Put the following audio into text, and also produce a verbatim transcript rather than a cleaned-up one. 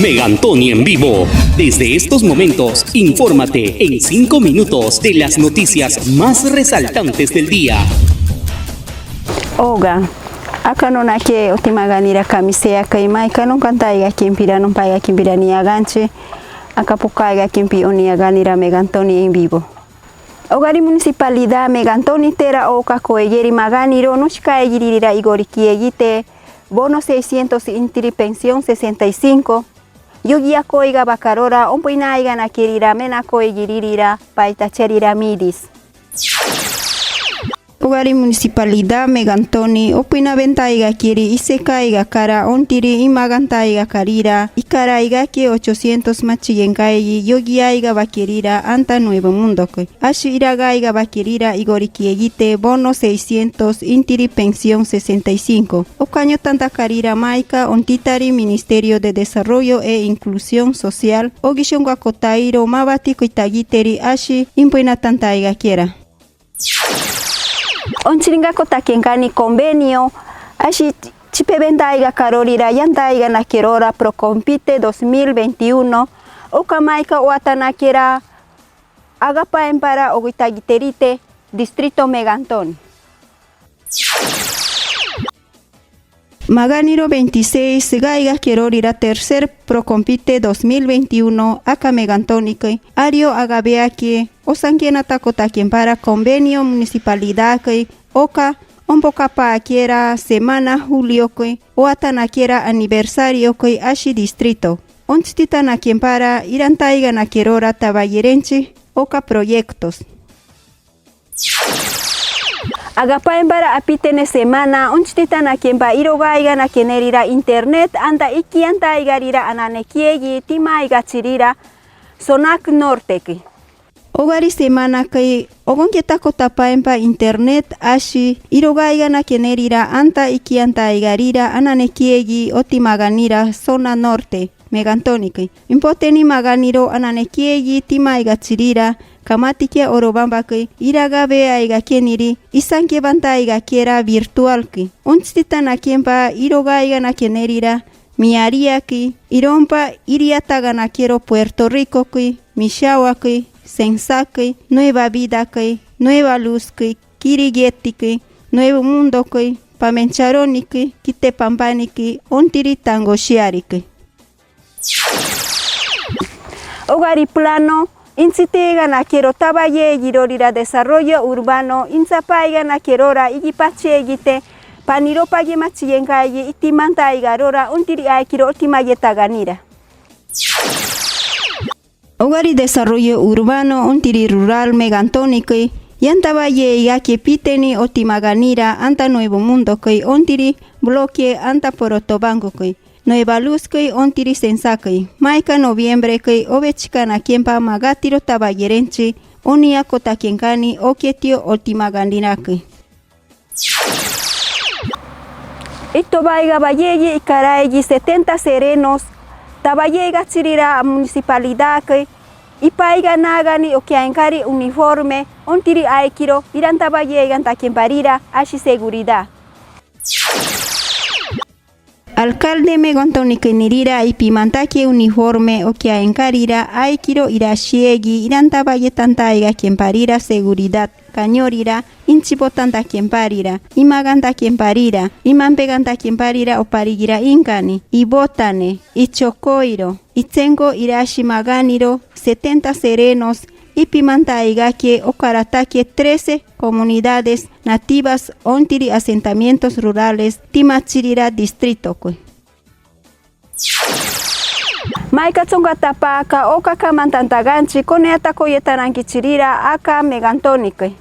Megantoni en vivo. Desde estos momentos, infórmate en cinco minutos de las noticias más resaltantes del día. Oga, aka nunake oti maganira kamisea kai mai ka nunkan taiga kimpira nunpaiga kimpira niaganchi. Aka puka aiga kimpi uni aganira Megantoni en vivo. Ogari municipalidad Megantoni tera oka koeyeri maganiro nushka egirira igori kiegite bono seiscientos intiri pensión sesenta y cinco. Yogia koiga bakarora ompuina aiga nakerira mena koegirira paita cherira midis. Ogari municipalidad Megantoni opuina benta aiga kiri iseka aiga kara ontiri imagan taiga karira ikara aiga ke ochocientos machigen kaigi yogia aiga bakerira anta Nuevo Mundo ke. Ashi iraga aiga bakerira igori kiegite bono seiscientos intiri pensión sesenta y cinco. Okaño tanta karira maika ontitari Ministerio de Desarrollo e Inclusión Social ogishonga kotairo mabati kuitagiteri ashi impuina tanta aiga kera. Onchiringa kotakenkani convenio ashi chipe benta aiga karorira yanta aiga nakerora Procompite dos mil veintiuno. Oka maika oata nakera agapaen bara oguitagiterite distrito Megantoni. Maganiro veintiséis gaiga kerorira tercer Procompite dos mil veintiuno aka Megantoni ke ario agabea ke osankenata kotaken bara convenio municipalidad ke oka ombokapa kera semana julio ke oata nakera aniversario ke ashi distrito. Ontitita naken bara iranta aiga nakerora tabayerenchi oka proyectos. Agapaen bara apitene semana onchitita naken ba iroga aiga nakenerira internet anda ikianta aigarira anane kiegi tima aiga chirira Sonac Norte ke. Ogari semana ke ogonketa kotapaen ba internet ashi iroga aiga nakenerira anda ikianta aigarira anane kiegi oti maganira Zona Norte Megantoni ke. Impoteni maganiro anane kiegi tima aiga chirira kamatikia oro bamba ke iraga be aiga keniri isanke banta aiga kera virtual ke. Ontitita naken ba iroga aiga nakenerira miaria ke iromba iriataga nakero Puerto Rico ke, Mishawa ke, Sensa ke, Nueva Vida ke, Nueva Luz ke, Kirigeti ke, Nuevo Mundo ke, Pamencharoni ke, Kitepambani ke, ontiri Tangoshiari ke. Ogari plano inchitiga nakero tabaye girorira desarrollo urbano inchapaiga nakerora igipache gite paniro pagima chigengaigi itimanta igarora ontiri aikiro otima yetaganira. Ogari desarrollo urbano ontiri rural Megantoni ke yanta baye iga ke piteni oti maganira anta Nuevo Mundo ke ontiri bloque anta Porotobango ke Nueva Luz ke ontiri Sensa ke maika noviembre ke obechika naken ba magatiro tabayerenchi onia kotakenkani oketio oti maganira ke. Ito baiga bayegi ikaraigi setenta serenos tabayega chirira municipalidad ke ipaiga nagani okiaenkari uniforme ontiri aikiro iranta bayega ntaken barira ashi seguridad. Alcalde Megantoni ke nirira ipimantake uniforme okiaenkarira aikiro irashiegi iranta baye tanta aiga ken barira seguridad kañorira inchibo tanta ken barira imagan ntaken barira imampega ntaken barira oparigira ingani ibotane ichokoiro itsengo irashi maganiro setenta serenos ipimanta aiga ke okaratake trece comunidades nativas ontiri asentamientos rurales tima chirira distrito ke. Maika chonga tapa ka oka kaman tanta ganchi kone ata koye tananki chirira aka Megantoni ke.